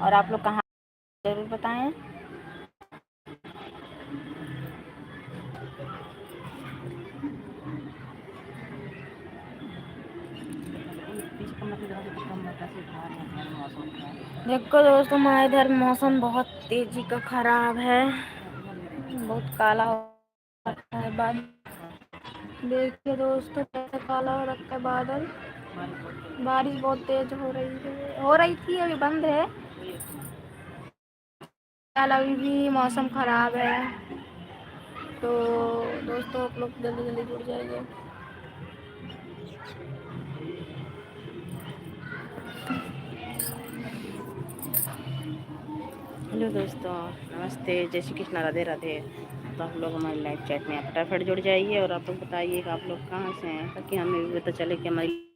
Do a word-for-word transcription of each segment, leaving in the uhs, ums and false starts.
और आप लोग कहाँ, जरूर बताएं। देखो दोस्तों, हमारे इधर मौसम बहुत तेजी का खराब है, बहुत काला हो रखा है बादल। देखिए दोस्तों, कैसे काला हो रखा है बादल। बारिश बहुत तेज हो रही है, हो रही थी, अभी बंद है। फिलहाल अभी भी मौसम खराब है, तो दोस्तों, आप लोग जल्दी जल्दी जुड़ जाइए। हेलो दोस्तों, नमस्ते, जय श्री कृष्णा, राधे राधे। तो आप लोग हमारे लाइव चैट में फटाफट जुड़ जाइए और आप लोग बताइए कि आप लोग कहाँ से हैं, ताकि हमें भी पता चले कि हमारी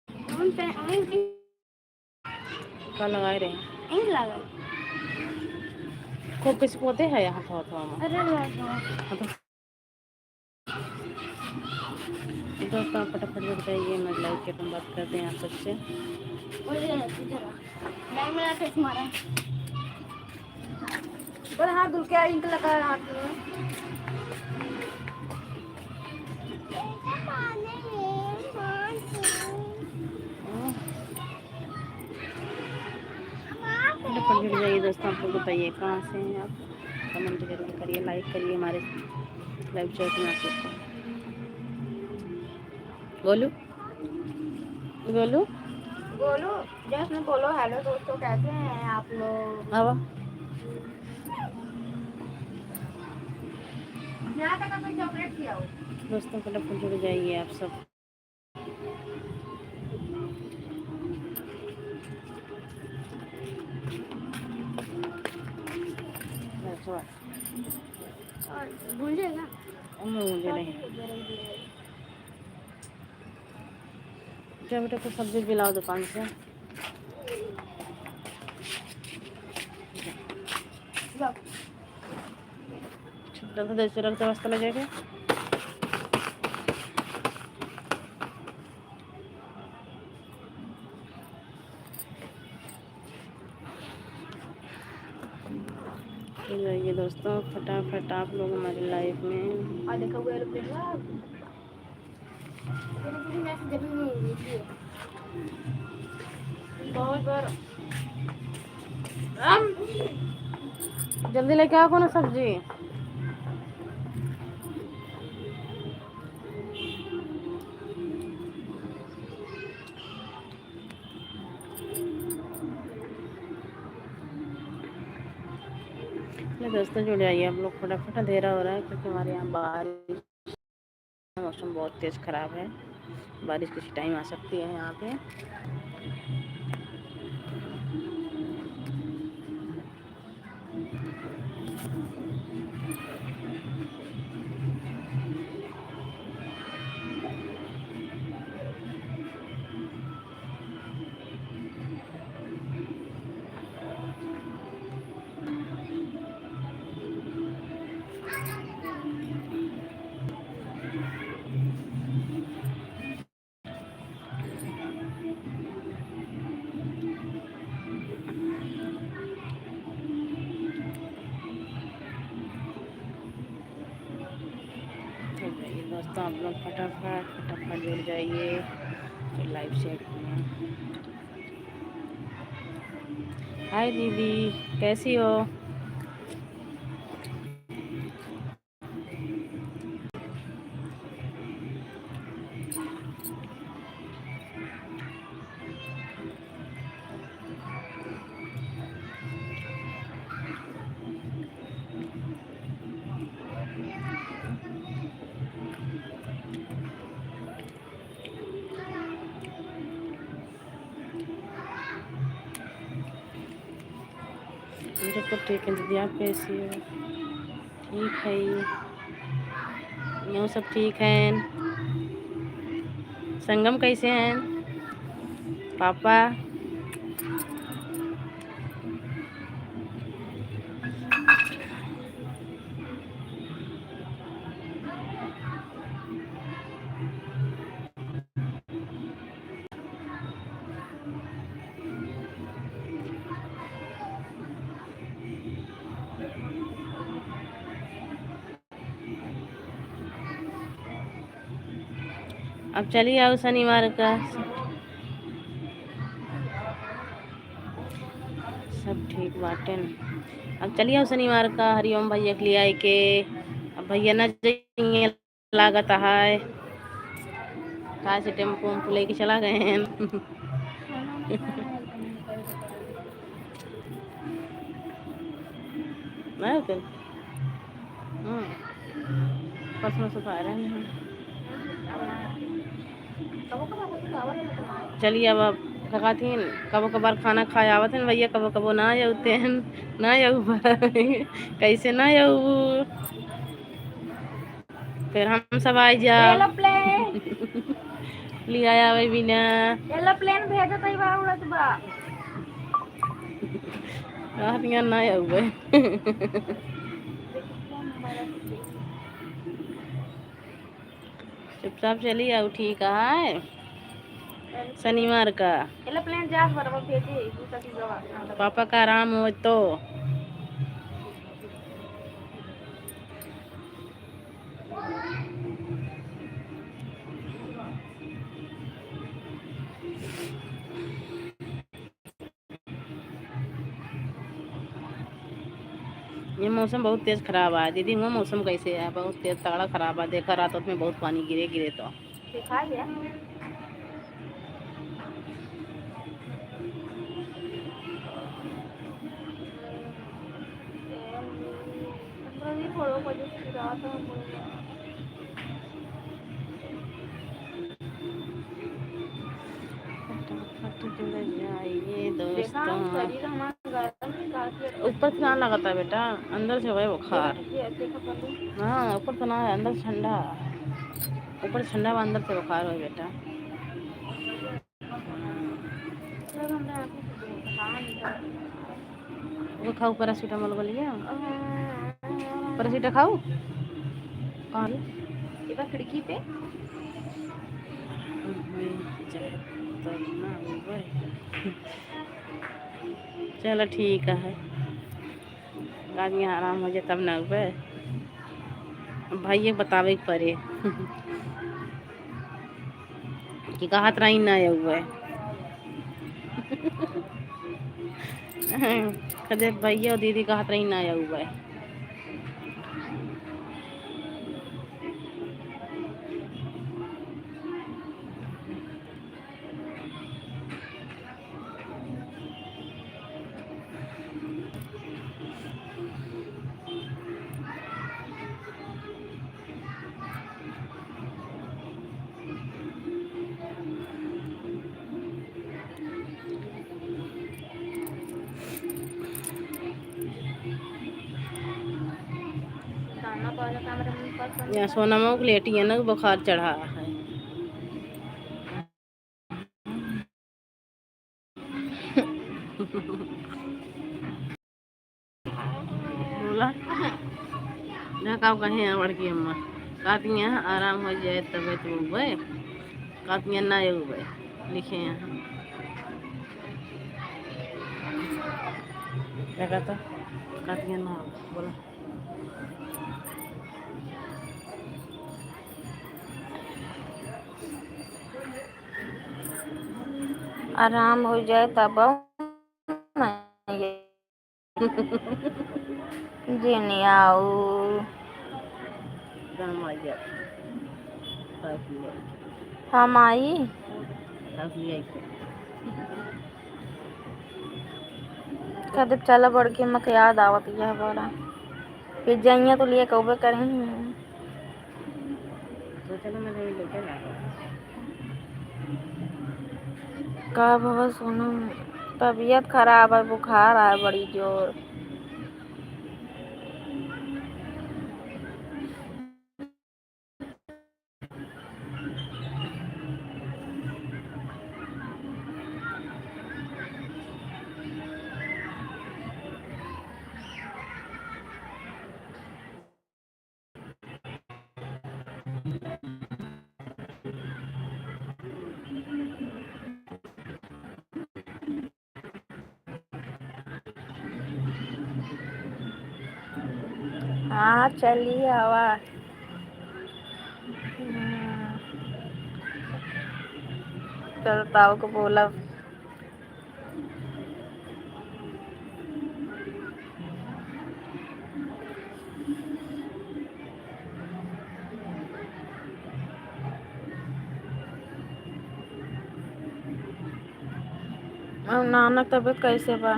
कौन पे, कौन पे? का लगाए रहे? यहीं लगा। खूब किसी पोते है यहाँ थोड़ा थोड़ा में। अरे लगा। हाँ तो दोस्तों, आप फटाफट जुड़ जाइए, मैं लाइव चैट में बात करते हैं आप सबसे। ओए, इधर आ। बैग में लाके तुम्हारा। बोले, हाथ धुल के इंक लगा हाथ में। फटाफट जुड़ जाइए दोस्तों, आप लोग बताइए कहाँ से हैं आप, कमेंट जरूर करिए, लाइक करिए हमारे लाइव चैट में आप लोग को। बोलू, बोलू। बोलू, जस्ट में बोलो, हेलो दोस्तों, कैसे हैं आप लोग? अब यहाँ तक अपन चॉकलेट खिलाओ। दोस्तों, फटाफट जुड़ जाइए आप सब। और भूंजेगा? हम भूंजे नहीं। जा बेटा, कुछ सब्जी भी लाओ दुकान से। रख दे, रख दे, बस्ता ले जाके। तो जाइए दोस्तों, फटाफट आप लोग हमारे लाइव में। आ देखो, वो एरोप्लेन है। बहुत बार हम जल्दी लेके आओ कोनो सब्जी। ले दोस्तों, जुड़ जाइए आप लोग फटाफट, अंधेरा हो रहा है क्योंकि हमारे यहाँ बारिश, मौसम बहुत तेज खराब है, बारिश किसी टाइम आ सकती है यहाँ पे। तो ये दोस्तों, आप लोग फटाफट, फटाफट जुड़ जाइए तो लाइव चैट में। हाय दीदी, कैसी हो? बिल्कुल ठीक है दीदी, आप कैसी हो? ठीक है, ये सब ठीक है। संगम कैसे हैं पापा? अब चली आओ शनिवार का। सब ठीक बाटे न। अब चली आओ शनिवार का हरिओम भैया के लियाइ के। अब भैया ना जाइए लागत है, काहे से टेम्पो उम्पो लेके चला गए हैं। नहीं होते। हम्म। परसों से खा रहे हैं। चलिए, अब आप का कहती हैं, कबो कबार खाना खाए आवत हैं भैया, कबो कबो ना आउते हैं, ना आऊ बा। कैसे ना आऊ? फिर हम सब आई जाओ। एरोप्लेन। लिया आवे बिना। एरोप्लेन भेजत ही बा, उड़त बा। रात यहाँ ना आऊ बा। चुपचाप चली आऊ, ठीक है। शनिवार का। एरोप्लेन जात बा, रउआ भेजी, दू सखी गवा। पापा का आराम हो तो। ये मौसम बहुत तेज खराब है दीदी। वो मौसम कैसे है? बहुत तेज तगड़ा खराब है। देखा रात में बहुत पानी गिरे, गिरे तो। दिखा दिया। फटाफट ले जाइए दोस्तों। ऊपर से ना लगता बेटा, अंदर से होए बुखार। हाँ, ऊपर से ना है, अंदर से ठंडा। ऊपर से ठंडा बा, अंदर से बुखार होए बेटा। वो खाऊ पैरासिटामोल गोलिया। पैरासिटा खाऊ। कहाँ रे? एबा खिड़की पे। चलो ठीक है, आदमी आराम हो जाए तब ना उबे। भाई ये बतावे के पड़े। कि कहत रही ना आऊ बा। कदे भैया दीदी कहत रही ना आऊ बा। या सोनमा को लेटी है ना, बुखार चढ़ा है। बोला ना, का कहे हैं बड़की अम्मा, कहती हैं आराम हो जाए तबीयत में हुए, कहती हैं ना हुए, लिखे हैं। क्या कहता? कहती हैं ना, बोला। आराम हो जाए तब मैं जेने आऊ। हम आई। कदे चला बड़की अम्मा के याद आवत यह बड़ा। फिर जइया तो लिए कहबे करें। का भवा सोनम, तबीयत खराब है, बुखार है बड़ी जोर। हाँ, चली आवा। हम्म। चल, ताऊ को बोला। और नाना के तबीयत कैसे बा?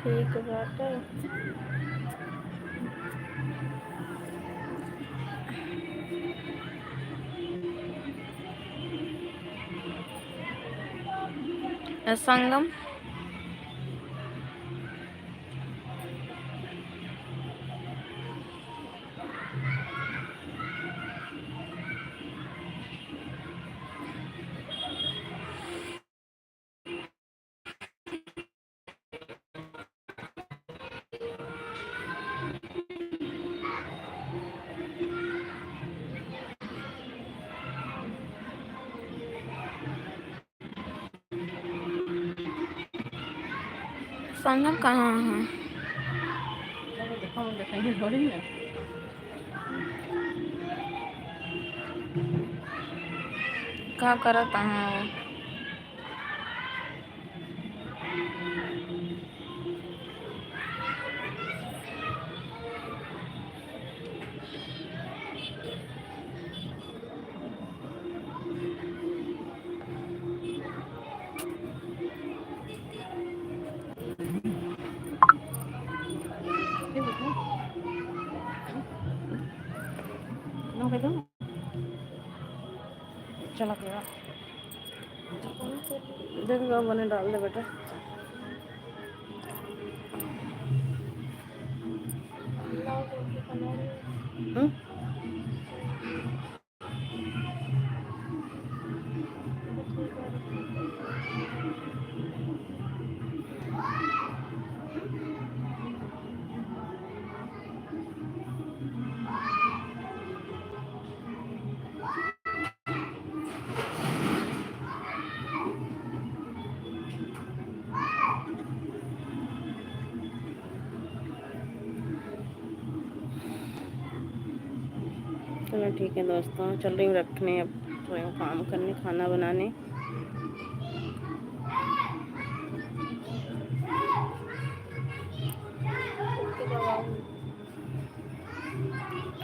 ठीक बाटे। ए संगम। संगम कहाँ है? का करत है? चला गया। देख लो, मैंने डाल दे बेटा। हम्म? चलो ठीक है दोस्तों, चल रही हूँ रखने, अब तो काम करने, खाना बनाने।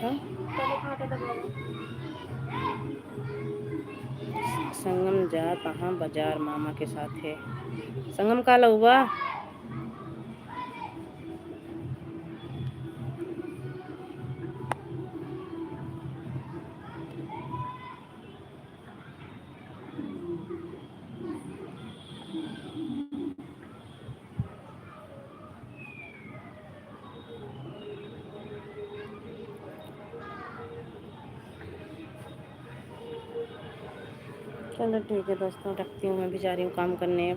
हाँ? संगम जात हाँ बाजार मामा के साथे। संगम का लउबा? चलो ठीक है दोस्तों, रखती हूँ, मैं भी जा रही हूँ काम करने।